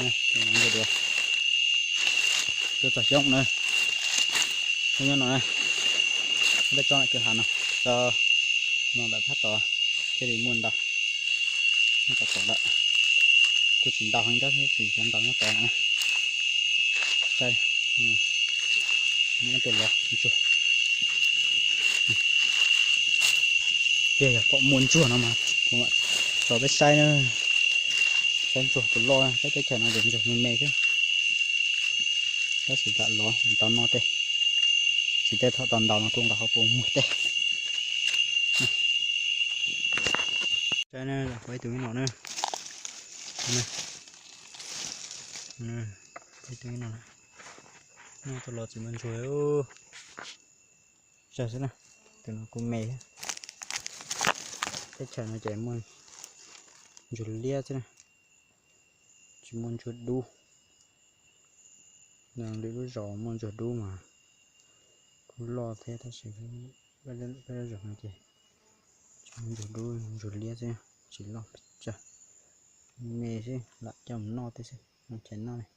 Ntsia dua, tuaj txog xyoob na, xyoob nyob no na, peb tso kwv hav no, tso no ntawm thab tod thiaj li muaj ntau, nyob tod tod lawm, kuj tsis ntau heev thiab, tsis xav ntau nyob tod na. Saib, muab tus los ntsuag. Tiag yog pom muaj ntsuag no mas kuv mam tso peb saib na, saib ntsuag puas loj, peb teb chaws no ces ntsuag me me xwb. Tab sis lam los tau noj tej, tsis tej thaum tau ntaus no kuj nqa hauv paus muag tej. Saib na, ib tug no na, ib tug no, noj tau los tsis muaj ntsuag. Saib xwb na, tus no kuj me thiab. Teb chaws no ces muaj ntsuag liab xwb na, tsis muaj ntsuag dub. Lwm lub zos muaj ntsuag dub mas kuj loj thiab tab sis peb lub zos no ces tsis muaj ntsuag dub, ntsuag liab xwb, tsis loj pes tsawg, me xwb, lam coj mus noj tej xwb, mus chais noj li.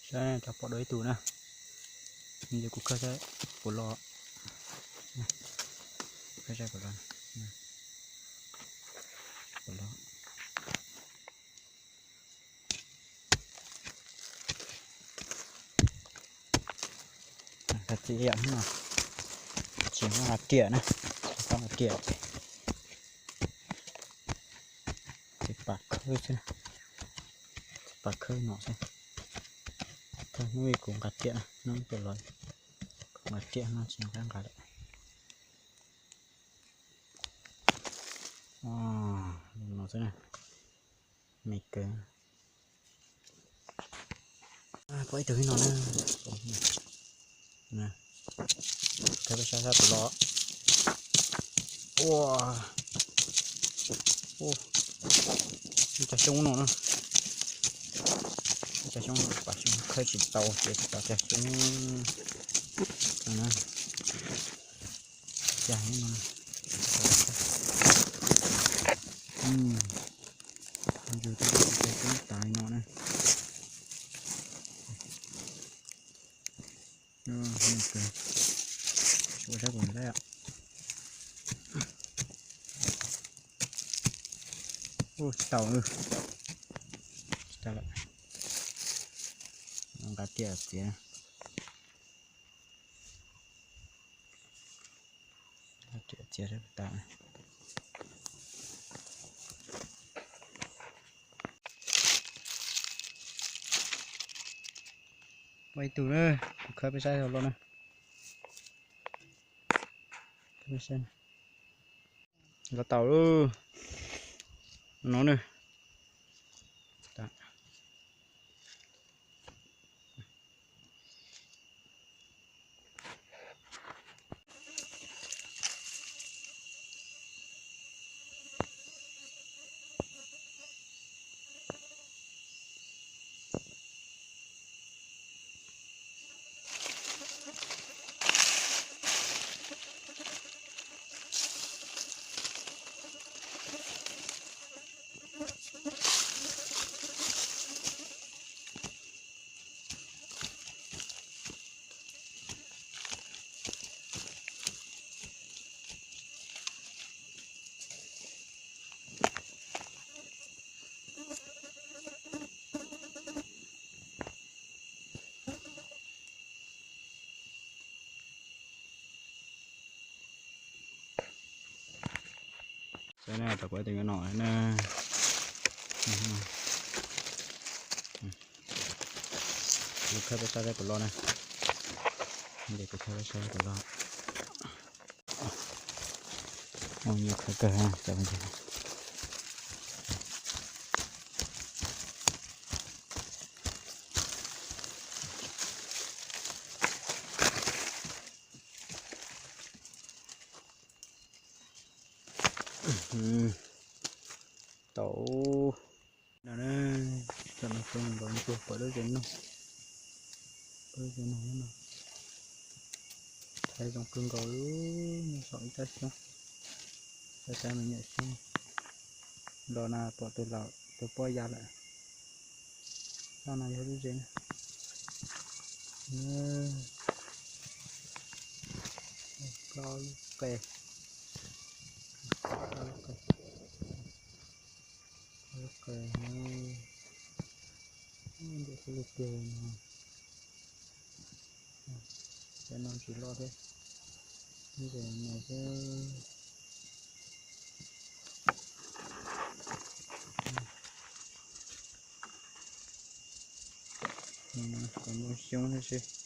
Saib, cov pom dua ib tug na, nws kuv khawb saib puas loj, khawb saib puas loj, puas loj. Txiv yam no tsis muaj nqa riam na, tsis muaj nqa riam ces txiv pas khawb xwb, txiv pas khawb no xwb. Thaum hnub kuv nqa riam na, hnub twg los kuv nqa riam no tsis nqa nqa lawm. No xwb na, me kawg. Pom ib tug no na, khawb peb saib sab puas loj. Ua, ua, ib co xyoob no na, ib co xyoob no, pas xyoob khawb tsis tau ces tsis tau cog xyoob no na. Cas no, yus twb cog xyoob tas no na. Ua sab kuv saib. Ua tsis tau, tsis tau lawm. Nqa riam txiav, nqa riam txiav sab tas. Pom ib tug na, kuv khawb peb saib hauv los na. Los tau lawm no na. Saib na, rau kuv ib tug nyob no na. Kuv khawb peb saib saib puas loj na. Ces kuv khawb peb saib puas loj. Ua nyuag khawb kawg. Tau. No na, tam no xyoo nkaus ntsuag pawg lub tsev noog, pawg lub tsev noog no. Thaij zoo kawg nkaus li, nyob saum ib rab xyoob, saib saib me nyuam xyoob. Los na pom tus laus tus pob ya lawm. Toj no yog lub zes na. Plaub lub qe. Plaub lub qe. Plaub lub qe. Ntawm xwb lub tiag no. Cov no tsis loj thiab. Lub zes no xwb. Kom muaj xyoob thiab xwb.